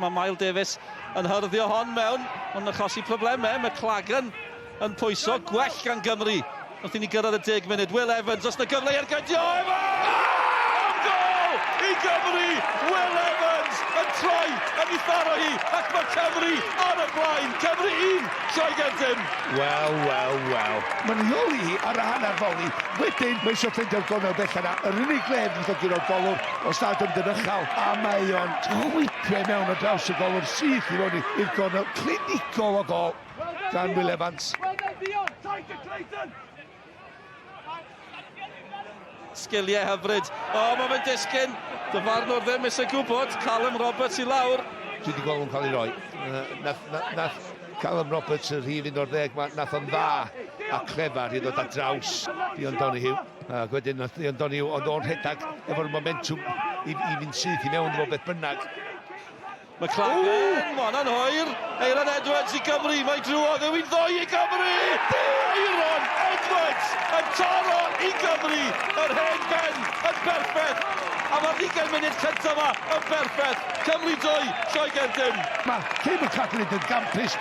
Mae Mael Davies yn hyrddio hon mewn, ond achosi problemau. McLagan yn pwyso, gwell gan Gymru. Wrth i ni gyrraedd y 10 munud, Will Evans, os na gyfle i ergydio, Evans! Am gol i Gymru! Will Evans yn troi yn ei tharo hi, ac mae Cymru ar y blaen. Cymru 1, Lloegr dim. Wel, wel, wel. Mae'n rheoli hi ar y hanner foli. Wedyn, mae eisiau ffeindio'r gornel bella 'na. Yr unig le fydd o guro'r golwr os nad yw'n dyn uchel. A mae o'n chwipio i mewn ar draws y golwr syth i mewn i'r gornel. Clinigol o gol gan Will Evans. Sgiliau hyfryd. O, mae fe'n disgyn. Dyfarnwr ddim eisiau gwybod. Callum Roberts i lawr. Dwi wedi gweld nhw'n cael ei roi. Nath, nath, nath Callum Roberts y rhif 11, nath o'n dda a clefar i ddod ar draws Dion Donoghue. Ac wedyn nath Dion Donoghue, ond o'n rhedeg efo'r momentum i fynd syth i mewn efo beth bynnag. McLagan, mae hwnna'n hwyr. Aeron Edwards i Gymru, mae drwodd, yw hi'n ddoi i Gymru! Aeron Edwards yn taro i Gymru, yr hen ben yn berffaith. A mae'r 20 munud cyntaf yma yn berffaith. Cymru 2, Lloegr dim. Mae Kane McLagan yn gampus.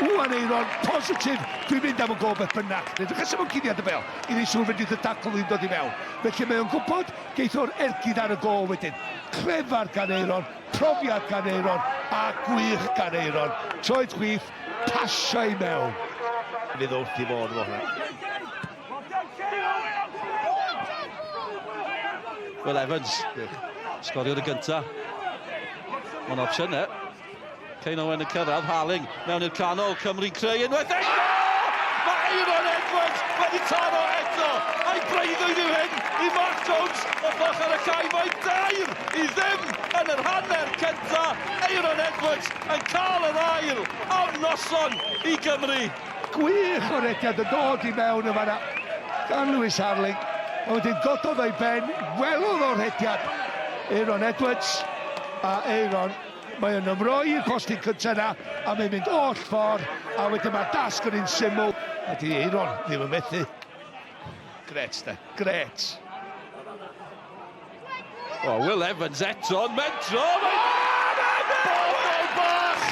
Ŵan Aeron, positif, dwi'n mynd am y gol beth bynnag. Edrych ar sefyll cuddiad y bel, i wneud siŵr fedrith y dacl ddim dod i mewn. Felly mae o'n gwybod geith o'r ergyd ar y gol wedyn. Clefar gan Aeron, Profiad gan Aeron a gwych gan Aeron. Troed chwith, pasio i mewn. Fydd wrth i fod efo hwnna. Will Evans, sgoriodd y gynta. Mae'n opsiwn e. Kane Owen yn cyrraedd, Harling mewn i'r canol, Cymru'n creu unwaith eto! Mae Aeron Edwards wedi taro eto! A'i breuddwyd yw hyn i Mark Jones wrth ochr y cae. Mae 2-0 yn yr hanner cynta. Aeron Edwards yn cael yr ail am noson i Gymru. Gwych o rediad yn dod i mewn yn fanna gan Lewis Harling. A wedyn gododd o'i ben, welodd o'r rediad Aeron Edwards a Aeron Mae o'n ymroi i'r postyn cyntaf yna a mae'n mynd oll ffordd a wedyn mae'r dasg yn un syml a di Eiron ddim yn methu. Gret de, gret. O, Will Evans eto yn mentro! Bobl bach!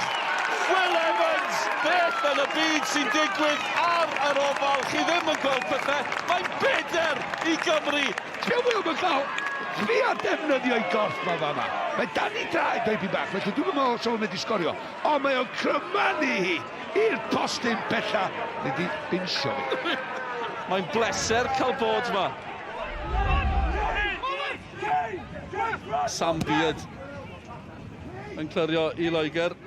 Will Evans! Beth yn y byd sy'n digwydd ar yr ofal? Chi ddim yn gweld pethau. Mae'n beder i Gymru! Sbia Will McLeod, trio defnyddio'i gorff ma fama. Mae dan i draed dipyn bach, felly dwi'm yn meddwl os o'n mynd i sgorio. Ond mae o'n crymanu hi i'r postyn pella. Nei di binsio fi. Mae'n bleser cael bod ma. Sam Beard yn clirio i Loegr.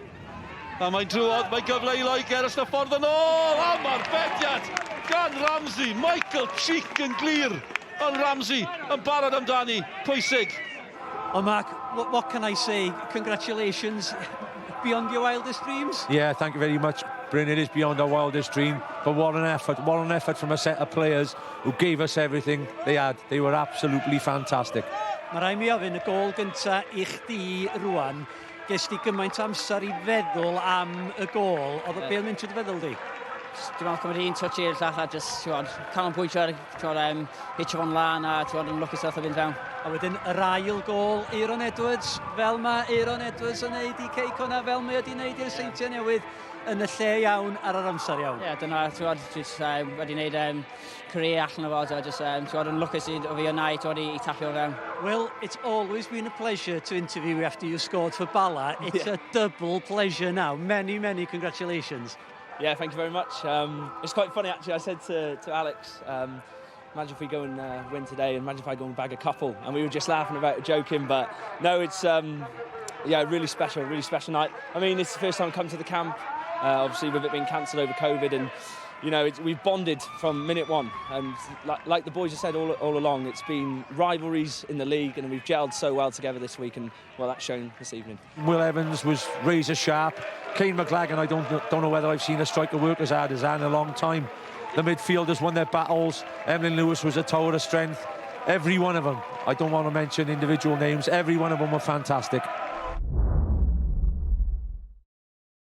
A mae'n drwodd, mae gyfle i Loegr os na ffordd yn ôl am arbediad gan Ramsey. Michael Cheek yn glir, ond Ramsey yn barod amdani, pwysig. Well, Mark, what can I say? Congratulations. Beyond your wildest dreams? Yeah, thank you very much, Bryn. It is beyond our wildest dream. But what an effort. What an effort from a set of players who gave us everything they had. They were absolutely fantastic. Mae rhaid mi ofyn y gol gynta i chdi rwan. Ges di gymaint o amser i feddwl am y gol. Oedd yeah. Beth mynd trwy dy feddwl di? Dwi'n meddwl cymryd un touch i'r llall a just, ti'n gwybod, canolbwyntio ar, ti'n gwybod, hitio fo'n lan a, ti'n gwybod, yn lwcus oedd o fynd fewn. A wedyn yr ail gol, Aeron Edwards, fel mae Aeron Edwards yn neud i Cei Connah, fel mae wedi neud i'r Seintiau Newydd yn y lle iawn ar yr amser iawn. Ie, yeah, dyna, ti'n gwybod, just, wedi neud career allan o fo, so just, ti'n gwybod, yn lwcus i, o fi yna i, ti'n gwybod, i tapio fewn. Will, it's always been a pleasure to interview you after you scored for Bala. It's a double pleasure now. Many, many congratulations. Yeah, thank you very much. It's quite funny, actually. I said to Alex, imagine if we go and win today, imagine if I go and bag a couple. And we were just laughing about it, joking, but no, it's yeah, really special night. I mean, it's the first time I've come to the camp, obviously with it being cancelled over COVID, and we've bonded from minute one. And like the boys have said all along, it's been rivalries in the league, and we've gelled so well together this week, and well, that's shown this evening. Will Evans was razor sharp. Kane McLagan, I don't know whether I've seen a striker work as hard as that in a long time. The midfielders won their battles. Emlyn Lewis was a tower of strength. Every one of them. I don't want to mention individual names. Every one of them were fantastic.